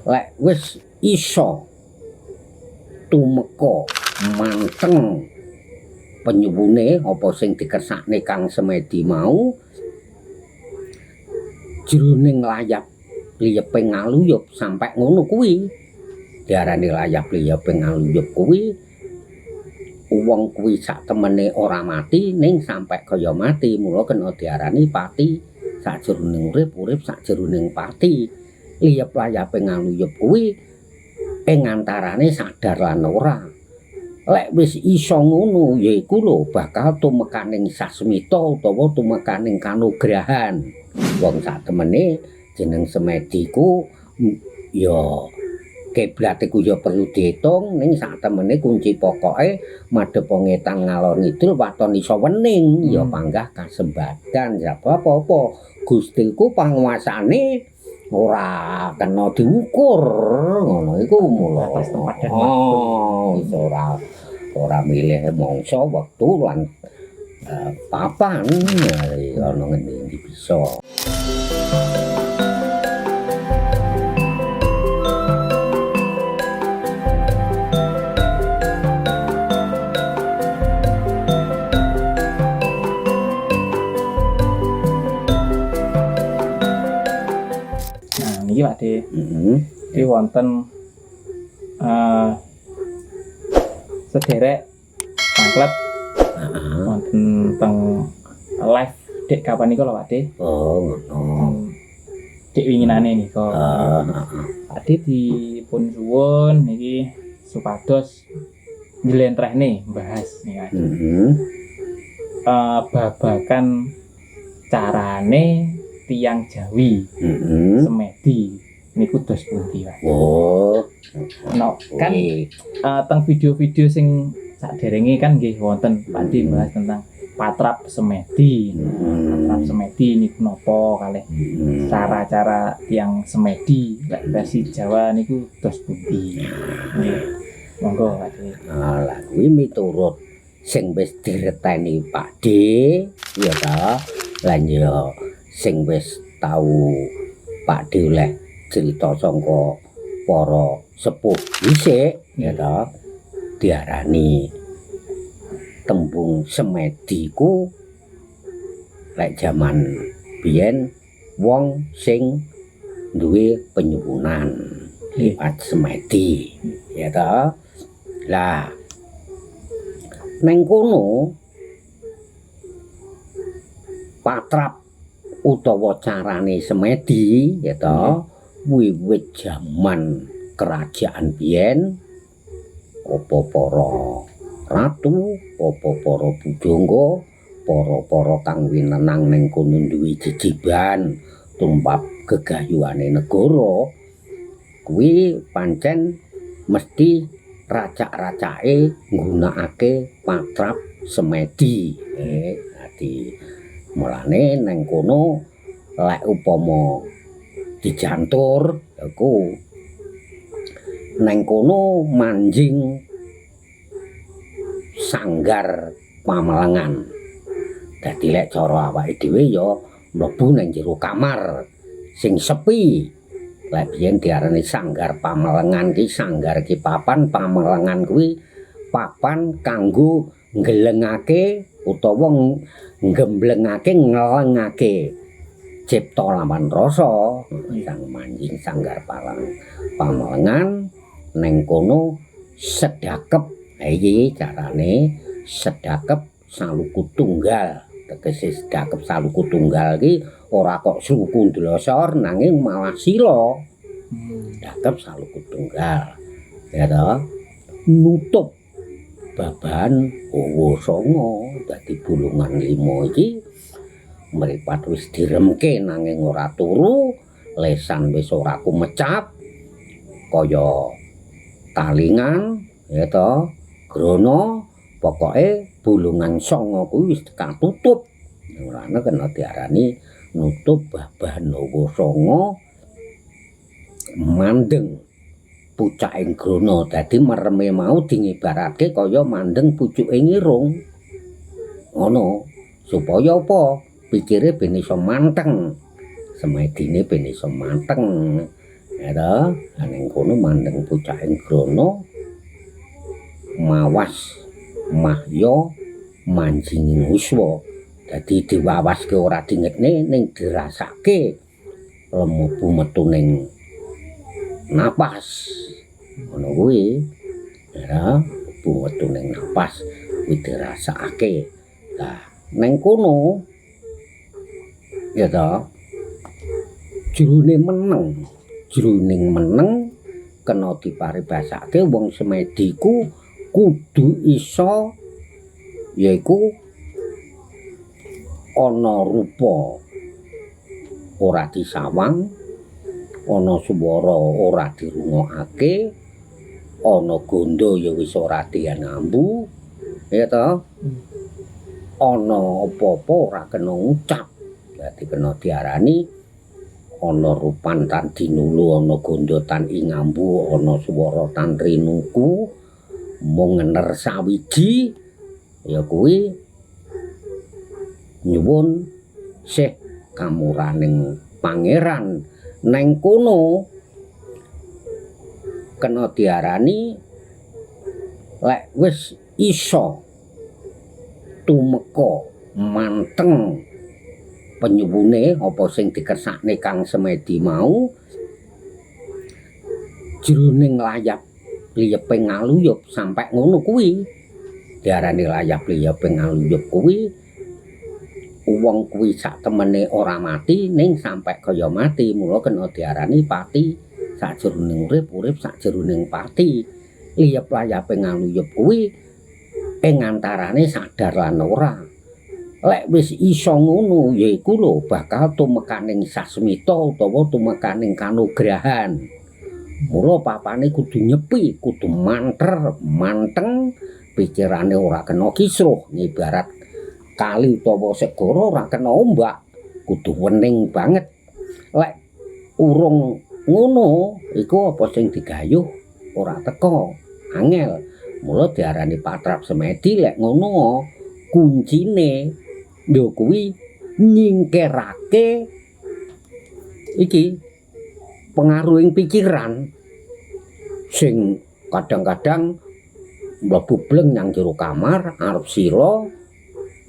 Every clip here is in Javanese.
Lek wis iso tumeka manteng penyuwune apa sing dikersakne kang semedi mau jroning layap liyeping ngaluyup sampe ngono kuwi. Diarani layap liyeping ngaluyup kuwi wong kuwi sak temene ora mati ning sampe kaya mati, mula kena diarani pati sakjroning urip, urip sakjroning pati. Liyep layape ngaluyup kuwi ing antarane sadar lan ora. Lek wis iso ngono yaiku lho bakal tumekaning sasmita utawa tumekaning kanugrahan. Wong sak temene jeneng semedi ku ya kiblat iku ya perlu diitung, ning sak temene kunci pokoke madhep ngetan ngalor ngidul waton iso wening ya panggah kasembadan. Sebab apa? Gusti ku panguasane ora kena diukur ngono iku mula. Atas tempat dan waktu. Oh, wis ora milih mangsa, wektu lan papan ana ngendi bisa. Nah, niki Pak De. Iki wonten sederek pangklet wonten teng live dek kapan niku lho Pak De. Oh, ngono. Dek winginane nika. Pak De dipun suwun niki supados njlentrehne bahas niki. Babakan carane tiyang Jawi semedi niku dos pundi Pak? Oh. No, kan teng video-video sing saderenge kan nggih wonten Pak De bahas tentang patrap semedi. Patrap semedi niku napa kalih cara-cara tiyang semedi lek versi Jawa niku dos pundi. Nggih. Monggo Pak De. Lah kuwi miturut sing wis direteni Pak De, ya ta. Lan ya sing wis tau Pak De oleh cerita saka para sepuh dhisik, ya ta. Diarani tembung semedi ku lek jaman biyen wong sing duwe penyuwunan liwat semedi, ya ta. Lah neng kono patrap utawa carane semedi, ya ta, wiwit jaman kerajaan biyen apa para ratu, apa para pujangga, para-para kang winenang ning kono duwe jejiban tumpap gegayuhane negara kuwi pancen mesti racak-racake nggunakake patrap semedi. Dadi mulane neng kono lek upama dijantur iku neng kono manjing sanggar pamelengan. Dadi lek cara awake dhewe ya mlebu nang jero kamar sing sepi. Lek biyen diarani sanggar pamelengan ki, sanggar ki papan, pamelengan kuwi papan kanggo nggelengake utawa nggemblengake, ngelengake cipta lawan rasa. Sang manjing sanggar pamelengan neng kono sedakep. Iki carane sedakep saluku tunggal. Tegese sedakep saluku tunggal ki ora kok suku ndlosor nanging malah sila. Sedakep saluku tunggal. Ya ta? Nutup babahan hawa sanga. Dadi bulungan 5 iki mripat wis diremke nanging ora turu, lesan wis ora kumecap kaya talingan, ya ta, grono, pokoke bulungan sanga kuwi wis katutup. Mulane kena diarani nutup babahan hawa sanga mandeng pucaking grono. Dadi mereme mau dingibaratke kaya mandeng pucuke ngirung. Ngono, supaya apa? Pikire ben iso manteng. Semedine ben iso manteng. Ya to, ning kono mandeng bocah ing grana mawas mahya manjinging yuswa. Dadi diwawaske ora dingetne ning dirasake lemebu metu ning napas. Ngono kuwi. Ya, metu ning napas kuwi dirasakake. Lah, ning kono ya to, jrone meneng, jroning meneng kena diparibasake wong semedi ku kudu iso yaiku ana rupa ora disawang, ana swara ora dirungokake, ana gandha ya wis ora dianambu, ya to? Ana apa-apa ora kena ngucap. Dadi kena diarani ana rupan tan dinulu, ana gandha tan ingambu, ana swara tan rinuku, mung ngener sawiji ya kuwi nyuwun sih kamuraning pangeran. Neng kono kena diarani lek wis iso tumeka manteng penyuwune apa sing dikersakne Kang Semedi mau, jroning layap liyeping ngaluyup sampe ngono kuwi diarani layap liyeping ngaluyup kuwi wong kuwi sak temene ora mati ning sampe kaya mati, mula kena diarani pati sajroning urip, urip sajroning pati. Liyep layape ngaluyup kuwi ing antarane sadar lan ora. Lek wis iso ngono yaiku lho bakal tumekaning sasmita utawa tumekaning kanugrahan. Mula papane kudu nyepi, kudu manter, manteng, pikirane ora kena kisruh, ibarat kali utawa segara ora kena ombak, kudu wening banget. Lek urung ngono iku apa sing digayuh ora teka, angel. Mula diarani patrap semedi lek ngono kuncine ya kuwi nyingkirake iki pengaruhing pikiran sing kadang-kadang mlebu bleng nyang jero kamar arep sila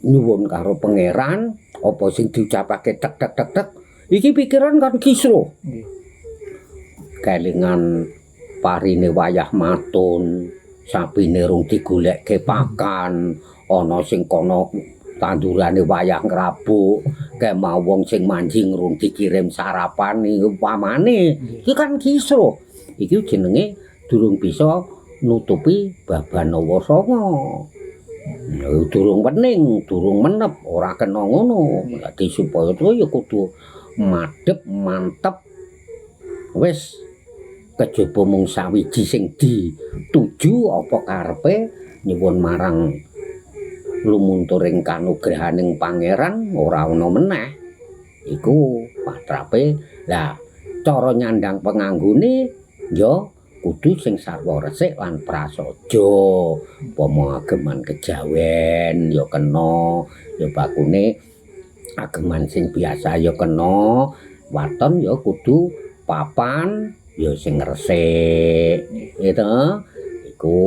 nyuwun karo pangeran apa sing diucapake tek tek tek tek iki pikiran kan kisruh. Kelingan parine wayah matun, sapine rung digolekke pakan, ana sing kono tandurane wayah ngrabuk, kemau wong sing manjing rung dikirim sarapan umpamane, iki kan kisruh. Iki jenenge durung bisa nutupi baban nawa sanga. Durung wening, durung menep, ora kena ngono. Dadi supaya ya kudu madhep, mantep. Wis kejaba mung sawiji sing dituju apa karepe nyuwun marang lumunturing kanugrahaning pangeran ora ana meneh. Iku patrape. Lah cara nyandang penganggone ya kudu sing sarwa resik lan prasaja. Upama ageman kejawen ya kena, ya bakune ageman sing biasa ya kena, waton ya kudu papan ya sing resik. Ya to? Iku.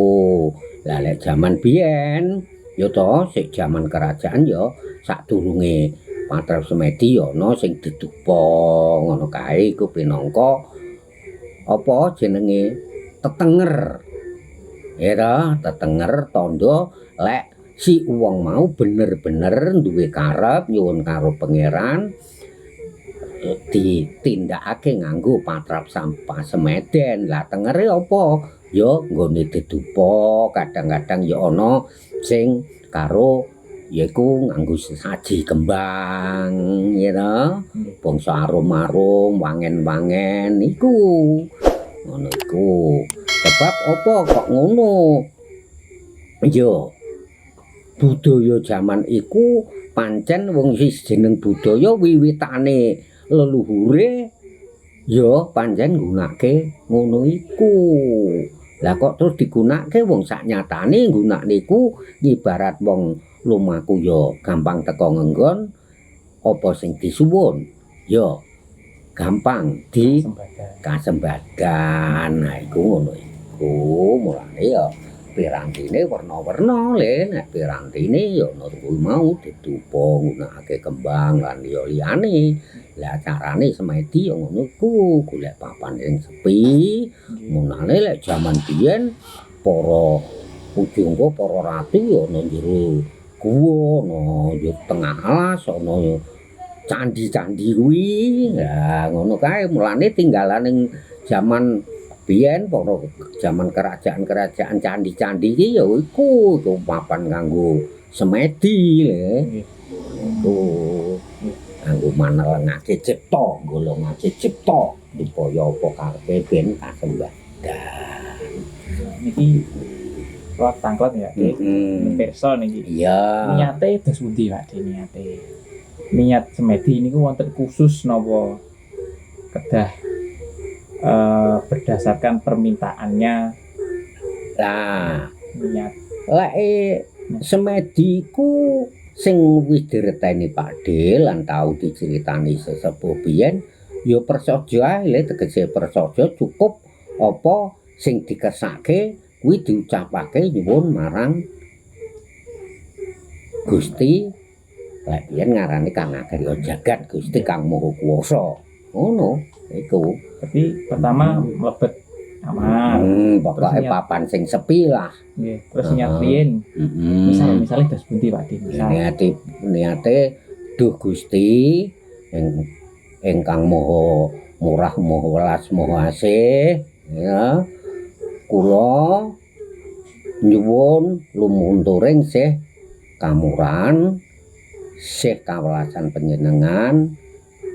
Lah lek jaman biyen ya to, sik jaman kerajaan ya sadurunge patrap semedi ya ana sing didupa ngono kae iku pinangka apa jenenge tetenger. Ya to, tetenger tandha lek si wong mau bener-bener duwe karep nyuwun karo pangeran ditindakake nganggo patrap sampah semeden. Lah tengere apa? Ya nggone didupa, kadang-kadang ya ana sing karo yaiku nganggo sesaji kembang, ya to. Bangsa arum-arum, wangen-wangen iku. Ngono iku. Sebab apa kok ngono? Ya budaya jaman iku pancen wong wis jeneng budaya wiwitane leluhure ya pancen nggunakake ngono iku. Lah kok terus digunakake wong saknyatane nggunakne iku ibarat wong lumaku ya gampang teka ngenggon apa sing disuwun ya gampang di Sembadan. Kasembadan. Nah, iku ngono iku. Mulane ya pirantine werna-werna le. Nek pirantine ya ana kuwi mau ditupa nggunakake kembang lan liya liyane. Lah carane semedi ya ngono iku, golek papan sing sepi. Mulane lek jaman biyen para pujangga, para ratu ya ana jero guwa, ana yo tengah alas, ana candi-candi kuwi. Lah ngono kae mulane tinggalan ning jaman biyen para jaman kerajaan-kerajaan candi-candi iki ya iku, iku papan kanggo semedi le. Iku kanggo manelengake cipta, nggolongake cipta supaya apa karepe ben kasembadan. Niki kula tangklet ya, Dik. Pirsa niki. Iya. Niate dos pundi, Pak De, niate? Niat semedi niku wonten khusus napa kedah berdasarkan permintaannya Lah, niat? Lek semedi ku sing wis direteni Pak De lan tau diceritani sesepuh biyen ya prasaja ae le, tegese prasaja cukup apa sing dikersake kuwi diucapake nyuwun marang Gusti, lek biyen ngarani Kang Agarya Jagat, Gusti Kang Maha Kuwasa. Ngono iku. Berarti pertama mlebet kamar. Pokoke Terus niat. Papan sing sepi lah. Nggih, terus niat riyin. Misal misalnya dos pundi, Pak De? Misal. Niate niate duh Gusti ingkang maha murah, maha welas, maha asih ya, kula nyuwun lumunturing sih kamuran sih kawelasan panjenengan,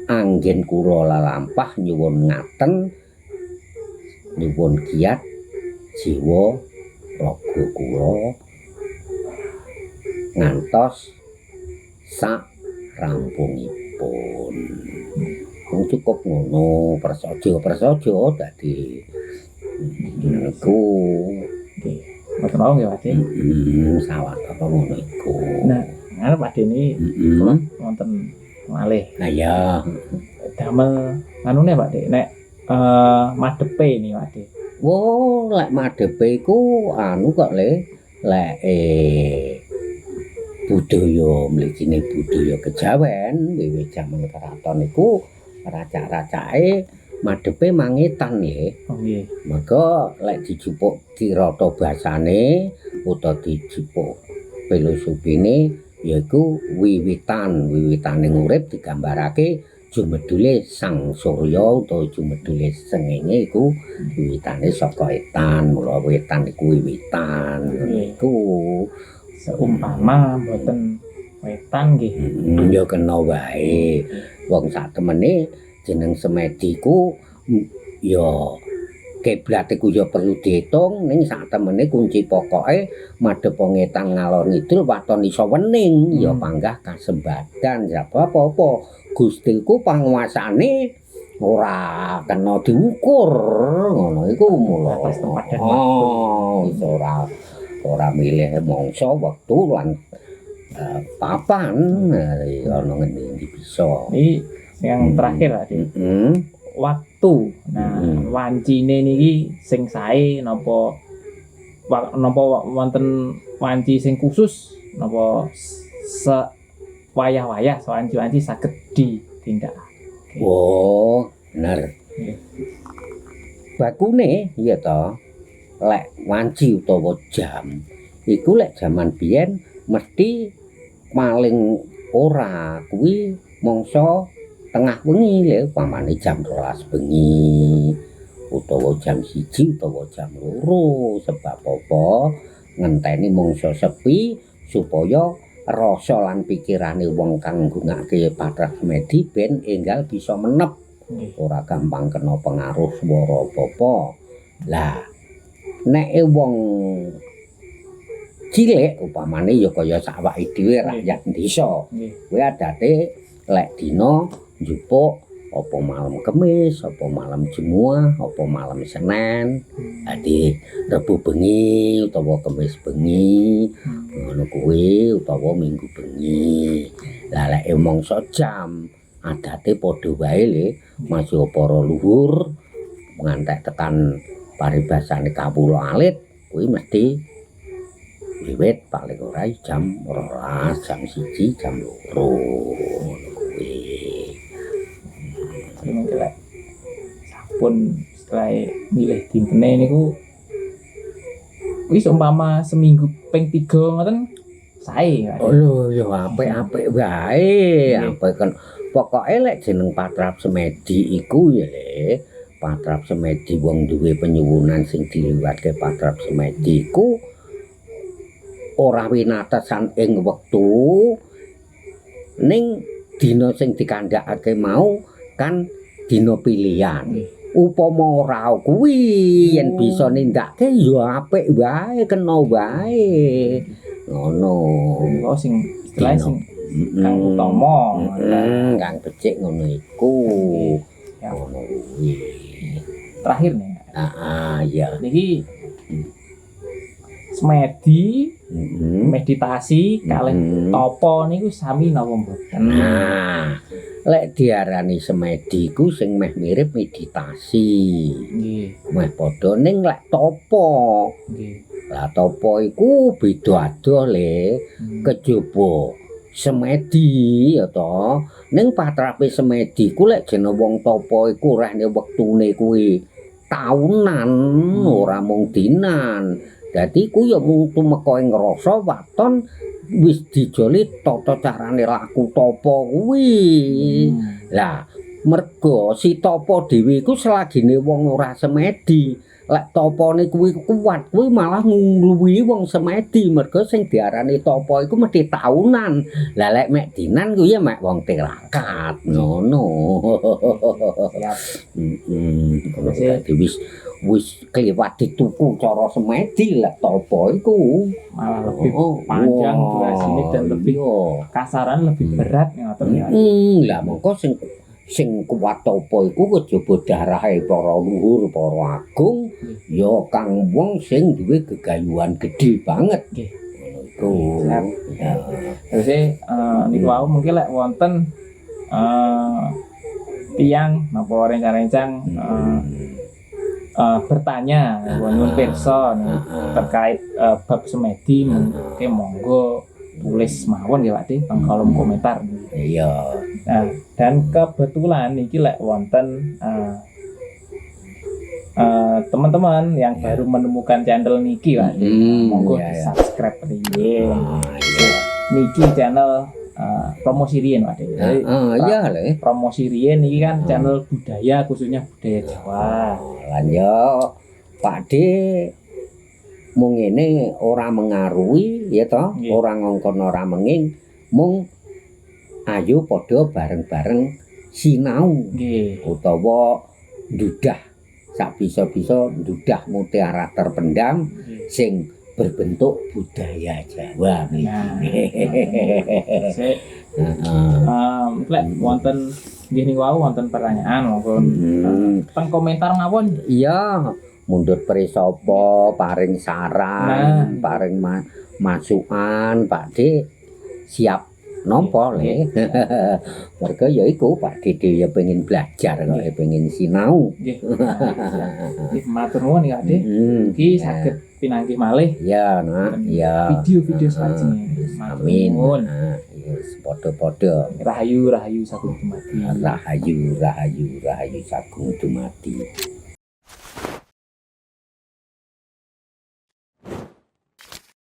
anggen kula lalampah nyuwun ngaten, nyuwun kiat jiwa raga kula ngantos sak rampungipun. Wong cukup ngono, prasaja prasaja dadi iku. Nggih. Mboten wau nggih, Pak De. Sawetara ngono iku. Nah, nganu Pak De niki kula wonten malih. Nah ya. Damel nganune, Pak De, nek madepe nih, Pak De. Wo, lek madepe iku anu kok le, lek budaya mligine budaya kejawen wiwit jaman keraton iku racak-racake madepe mangetan nggih. Oh nggih. Maka lek dijupuk tirata basane utawa dijupuk filosofine yaiku wiwitan, wiwitane urip digambarake jumedule Sang Surya utawa jumedule srengenge iku wiwitane saka etan, mula wetan iku wiwitan ngono iku. Seumpama mboten wetan nggih. Ya kena wae. Wong sak temene jeneng semedi ku ya kiblat iku ya perlu diitung, ning sak temene kunci pokoke madhep ngetan ngalor ngidul waton iso wening ya panggah kasembadan. Sebab apa? Gusti ku panguasane ora kena diukur ngono iku mula. Atas tempat dan waktu. Oh, wis ora ora milih mangsa, wektu lan papan, ana ngendi bisa. Ini yang terakhir, Pak De. Waktu. Nah, wancine niki sing sae napa napa wonten wanci sing khusus napa se wayah-wayah wanci-wanci saged ditindakake? Oh, bener. Nggih. Bakune iya to. Lek wanci utawa jam iku lek jaman biyen mesti paling ora kuwi mangsa tengah wengi lho, pamane jam 12 bengi utawa jam 1 utawa jam 2. Sebab apa? Ngenteni mangsa sepi supaya rasa lan pikirane wong kang nggunakake patrap semedi ben enggal bisa menep, ora gampang kena pengaruh swara apa-apa. Lah nek wong cilik upamane ya kaya sawake dhewe rakyat desa, kuwi adate lek dina njupuk apa malam Kemis, apa malam Jemuah, apa malam Senen. Dadi Rebo bengi utawa Kemis bengi ngono kuwi utawa Minggu bengi. Lah lek mangsa jam Adate padha wae le, masih para luhur ngantek tekan paribasane kawula alit kuwi mesti wiwit paling ora jam 12, jam 1, jam 2 ngono kuwi. Mungkin lek sampun setelah milih dintene niku wis umpama seminggu ping 3 ngoten sae, Pak. Oh lho, ya apik-apik wae, apik kan. Pokoke lek jeneng patrap semedi iku ya le, patrap semedi wong duwe penyuwunan sing diliwatke patrap semedi iku ora winatesan ing wektu, ning dina sing dikandhakake mau kan dina pilihan. Upama ora kuwi yen bisa nindakake ya apik wae, kena wae. Ngono. Oh, sing istilahnya sing kang utama. Kang becik ngono iku. Ya. Ngono kuwi. Terakhir nih. Heeh, iya. Niki semedi, meditasi kalih tapa niku sami napa mboten? Nah, lek diarani semedi iku sing meh mirip meditasi. Meh padha, ning lek tapa, lah tapa iku beda adoh le. Kejaba semedi ya to, ning patrape semedi ku lek jeneng wong tapa iku rehne wektune kuwi taunan, ora mung dinan. Dadi ku ya mung tumeka ing rasa waton wis dijoli tata carane laku tapa kuwi. Lah merga si tapa dhewe iku selagine wong ora semedi, lek tapane kuwi kuat kuwi malah ngluwihi wong semedi, merga sing diarani tapa iku mesti taunan. Lah lek mek dinan kuwi ya mek wong tirakat ngono. Siap. Dadi wis wis kliwat dituku cara semedi lek tapa iku. Malah lebih panjang durasine dan lebih kasaran lebih berat ngoten ya. Lah mongko sing sing kuat tapa iku kejaba darahe para luhur, para agung, ya kang wong sing duwe gegayuhan gedhe banget. Ngono iku. Siap. Ya. Terus niku wau mungkin lek wonten tiyang napa rencang-rencang bertanya, nyuwun pirsa terkait bab semedi, mungkin monggo tulis mawon ya, Pak De, teng kolom komentar. Nah, dan kebetulan niki lek wonten teman-teman yang baru menemukan channel niki, Pak De, monggo di subscribe riyin. Niki channel promosi riyin, Pak De. Jadi, Iya le. promosi riyin niki kan channel budaya, khususnya budaya Jawa. Lan yo Pak De mung ngene, ora mengaruhi ya toh, ora ngongkon, ora menging, mung ayo padha bareng-bareng sinau utawa ndudah sak bisa-bisa, ndudah mutiara terpendam sing berbentuk budaya Jawa. Nah, sik. Heeh. Lek wonten nggih niku wau wonten pertanyaan monggo teng komentar mawon. Iya, mundhut presopo, paring saran, paring masukan, Pak De siap nampa le. Mergo ya iku Pak De dhewe ya pengen belajar kok, pengen sinau. Nggih. Nggih, matur nuwun ya, Pak De. Mugi saged pinanggih malih Ya, nak, ya. video-video selanjutnya. Matur Amin. nuwun. Nah, yes, padha-padha. Rahayu, rahayu, sagung dumadi. Rahayu, rahayu, rahayu, sagung dumadi.